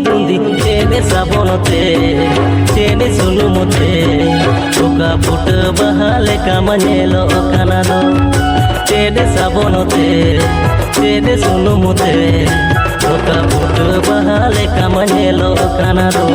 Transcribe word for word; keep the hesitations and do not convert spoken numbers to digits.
ᱫᱩᱸᱫᱤ ᱪᱮᱫ ᱥᱟᱵᱚᱱ ᱛᱮ, ᱪᱮᱫ ᱥᱩᱱᱩᱢ ᱛᱮ, ᱚᱠᱟ ᱯᱷᱩᱴᱟᱹ ᱵᱟᱦᱟ ᱞᱮᱠᱟᱢ ᱧᱮᱞᱚᱜ ᱠᱟᱱᱟ ᱫᱚ᱾ ᱪᱮᱫ ᱥᱟᱵᱚᱱ ᱛᱮ, ᱪᱮᱫ ᱥᱩᱱᱩᱢ ᱛᱮ, ᱚᱠᱟ ᱯᱷᱩᱴᱟᱹ ᱵᱟᱦᱟ ᱞᱮᱠᱟᱢ ᱧᱮᱞᱚᱜ ᱠᱟᱱᱟ ᱫᱚ᱾